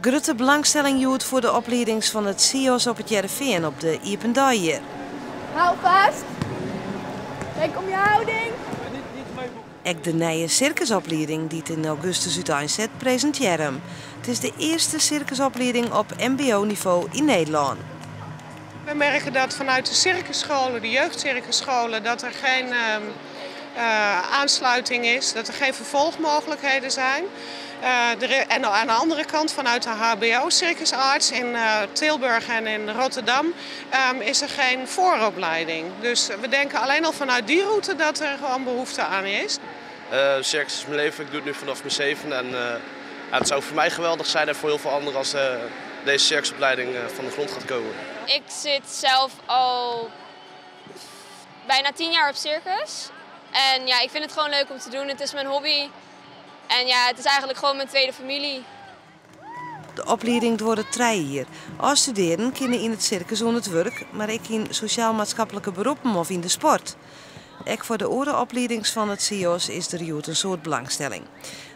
Grutte belangstelling hjoed foar de opliedings fan it CIOS op It Hearrenfean op de iepen dei hjir. Hou vast. Denk om je houding. Ek de nije sirkusoplieding dy't yn augustus úteinset presintearre him. It is de earste sirkusoplieding op mbo-nivo yn Nederlân. We merken dat vanuit de circusscholen, de jeugdcircusscholen, dat er geen aansluiting is, dat er geen vervolgmogelijkheden zijn. En aan de andere kant vanuit de HBO Circus Arts in Tilburg en in Rotterdam is er geen vooropleiding. Dus we denken alleen al vanuit die route dat er gewoon behoefte aan is. Circus is mijn leven, ik doe het nu vanaf mijn 7e en ja, het zou voor mij geweldig zijn en voor heel veel anderen als deze circusopleiding van de grond gaat komen. Ik zit zelf al bijna 10 jaar op circus. En ja, ik vind het gewoon leuk om te doen. Het is mijn hobby. En ja, het is eigenlijk gewoon mijn tweede familie. De oplieding duorret 3 jier. Ôfstudearren kinne yn it sirkus oan it wurk, mar ek yn sosjaal-maatskiplike beroppen of yn de sport. Ek foar de oare opliedings fan it CIOS is der hjoed in soad belangstelling.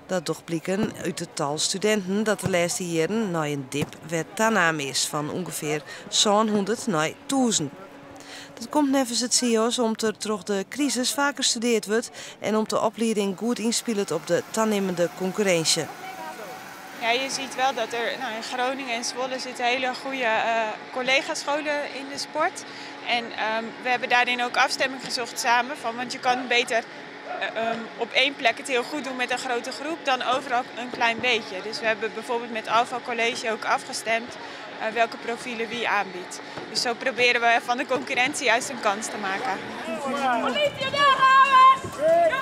Dat docht bliken út it tal studinten dat de lêste jierren nei in dip wer tanaam is fan ûngefear 700 nei 1000. Dat komt neffens it CIOS om't der troch de krisis faker studearre wurdt en om't de oplieding goed ynspilet op de tanimmende konkurrinsje. Ja, je ziet wel dat er, nou, in Groningen en Zwolle zitten hele goede collega-scholen in de sport. En we hebben daarin ook afstemming gezocht samen. Van, want je kan beter op één plek het heel goed doen met een grote groep dan overal een klein beetje. Dus we hebben bijvoorbeeld met Alpha College ook afgestemd welke profielen wie aanbiedt. Dus zo proberen we van de concurrentie juist een kans te maken. Politie aanhouden!